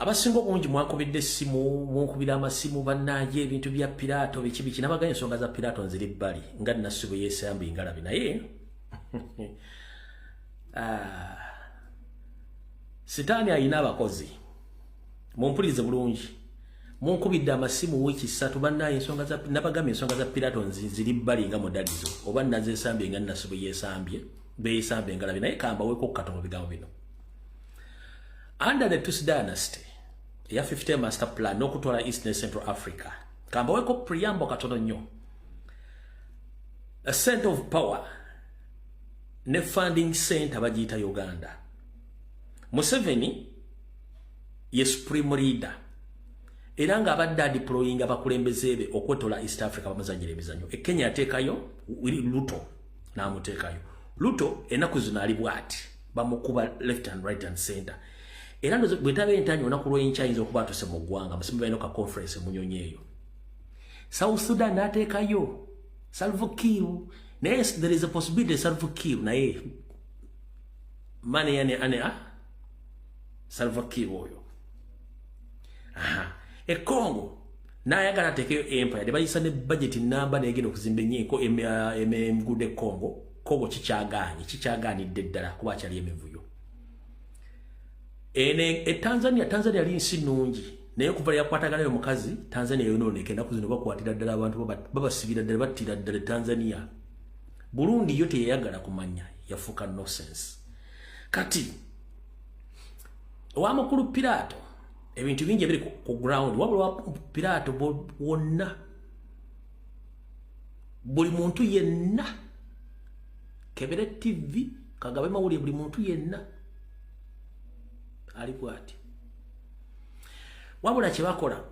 Abasinga obungi mwankubidde essimu, munkubira amasimu, bannange, ebintu bya Piraato biki biki. Nabaganya ensonga za Piraato nziri bbali nga Nassi bwe yeesambye engalabi, naye ah, Sitaani ayina abakozi. Mumpulirize bulungi. Munkubidde amasimu wiiki 3, bannaye, ensonga za, nabagambye ensonga za Piraato ziri bbali nga mudalizo oba nazeesambye nga Nassi bwe yeesambye engalabi, naye kambaweko katono bigambo bino. Under the Tutsi dynasty eya 50 master plan n'okutwala East ne Central Africa, kambaweko preamble katono nnyo. A center of power ne funding center bagiyita Uganda. Museveni ye supreme leader, era ng'abadde adeployinga abakulembeze be okwetola East Africa bamuzanyira emizanyo. E Kenya yateekayo Ruto, n'amuteekayo. Ruto ennaku zino ali bw'ati, bamukuba left and right and center, era bwetaba entanyi olunaku lw'enkya ayinza okuba atuse mu ggwanga. Musimu balina ka conference munyonyi eyo. South Sudan n'ateekayo Salva Kiir, naye there is a possibility Salva Kiir naye mane yane ane a Salva Kiir oyo. Aha, e Congo n'ayagala ateekeyo empire, tebayisa ne budget namba negenda okuzimba enyiiko emigudo e Congo. Congo kikyagaanye, kikyagaanidde ddala kuba akyali emivuyo. Ene e Tanzania, Tanzania yali nsi nnungi, naye okuva yakwataganayo omukazi, Tanzania yonooneka. Ennaku zino bakwatira ddala abantu, babasibira ddala, battira ddala e Tanzania. Burundi yo teyayagala kumanya, yafuuka nonsense. Kati owamukulu Piraato, ebintu bingi ebiri ku ground, wabula wa Piraato wonna buli muntu yenna kebere TV kagabe mawulire, buli muntu yenna ali bwati. Wabula kyebakola,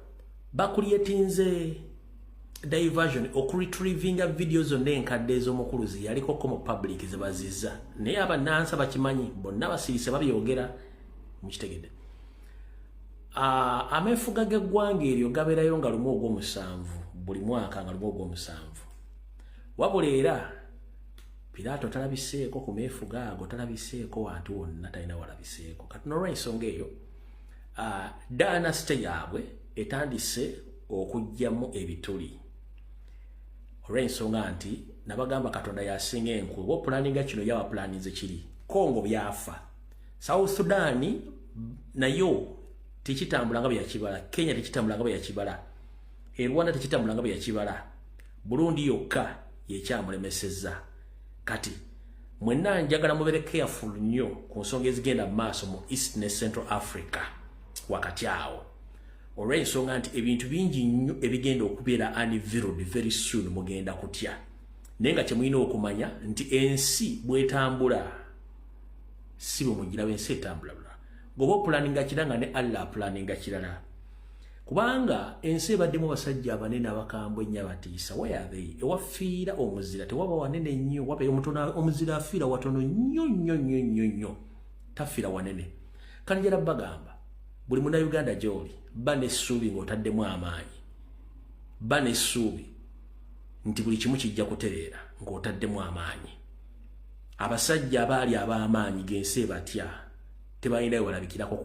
bacreatinze diversion okuretrievinga video zonna enkadde ez'omukulu ze yalikoko mu public zebaziza, naye abannansa bakimanyi, bonna basirise babyogera. Mukitegedde? Ameefuga g'eggwanga eryo gabeerayo nga 1 ogw'omusanvu buli mwaka, nga 1 ogw'omusanvu. Wabula era Piraato talabiseeko ku meefuga ago, talabiseeko wantu wonna, talina walabiseeko. Kati n'olwensonga eyo, dynasty yaabwe etandise okuggyamu ebituli, olw'ensonga nti nabagamba Katonda yasinga enkulu. Oba opulaninga kino, yaba pulaninze kiri. Congo byafa, South Sudan nayo tekitambula nga bwe yakibala, Kenya tekitambula nga bwe yakibala, e Rwanda tekitambula nga bwe yakibala, Burundi yokka yekyamulemesezza. Kati mwenna njagala mubere careful nnyo ku nsonga ezigenda mu maaso mu East ne Central Africa wakati awo, olw'ensonga nti ebintu bingi nnyo ebigenda okubeera unveiled very soon. Mugenda kutya, naye nga kyemulina okumanya nti ensi bwetambula si bwe mugiraba. Ensi etambula bula goba opulaninga kira nga ne Allah apulaninga kirala, kubanga ensi ebaddemu abasajja abanene abakambwe ennyo abatiisa. Where ewafiira omuzira tewaba wanene nnyo, wabeera omutono. Omuzira afiira watono nnyo nnyo nnyo nnyo nnyo, tafiira wanene. Kanjera bagamba buli Munnayuganda gy'oli, ba n'essuubi ng'otaddemu amaanyi, ba n'essuubi nti buli kimu kijja kutereera ng'otaddemu amaanyi. Abasajja abaali ab'amaanyi g'ensi ebatya tebalinayo walabikirako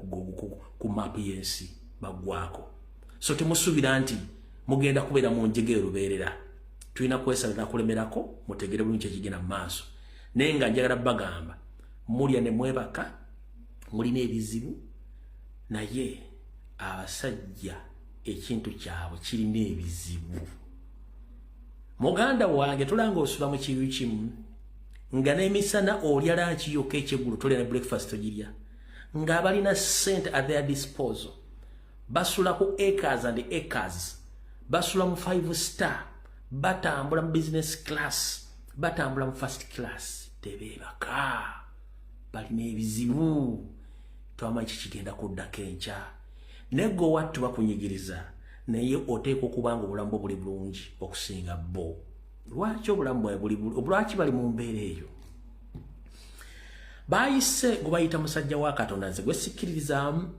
ku maapu y'ensi, baggwako. So temusuubira nti mugenda kubeera mu njegere lubeerera. Tulina kwesala nakulemerako, mutegere bulungi ekigenda mu maaso. Naye nga njagala bagamba, mulya ne mwebaka, mulina ebizibu, naye abasajja ekintu kyabwe kirina ebizibu. Muganda wange, tulanga osula mu kiyu kimu nga n'emisana olya lunch yokka, ekyeggulo tolya, ne breakfast ogirya, ng'abalina sente at their disposal basula ku acres and acres, basula mu five star, batambula mu business class, batambula mu first class, tebeebaka, balina ebizibu. Twamanyi kikigenda kuddako enkya, naye gwe wattu bakunyigiriza, naye oteeka okuba nga obulamu bwo buli bulungi okusinga bo. Lwaki obulamu bwawe buli, lwaki bali mu mbeera eyo? Bayise gwe bayita musajja wa Katonda, nze gwe sikkiririzaamu,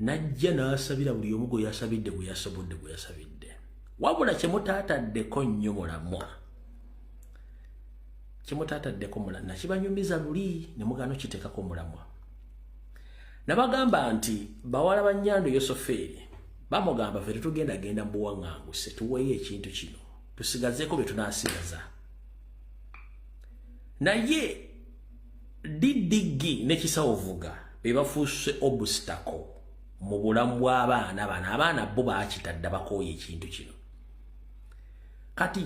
najja n'asabira buli omu gwe yasabidde, gwe yasobodde, gwe yasabidde. Wabula kyemutaataddeko nnyo mulamwa, kyemutaataddeko mulamwa, nakibanyumiza luli ne mugaana okiteekako mulamwa. Nabagamba nti bawala ba Nyando Yosofeeri bamugamba ffe tetugenda genda mu buwaŋŋanguse, tuweeyo ekintu kino tusigazeeko bye tunaasigaza. Naye DDG ne Kisawo Vuga be bafuuse obstacle mu bulamu bw'abaana bano. Abaana bo baakitadda, bakooye ekintu kino. Kati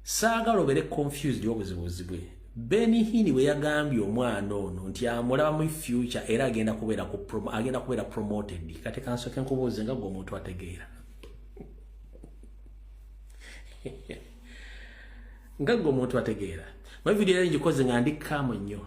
saagala obeere confused obuzibuzi bwe Benny Hinn bwe yagambye omwana ono nti amulaba mu future era agenda kubeera promoted. Kati kansooke nkubuuze nga gwe omuntu ategeera, nga gwe omuntu ategeera. Mu video yali ngikoze nga ndi kaamu nnyo.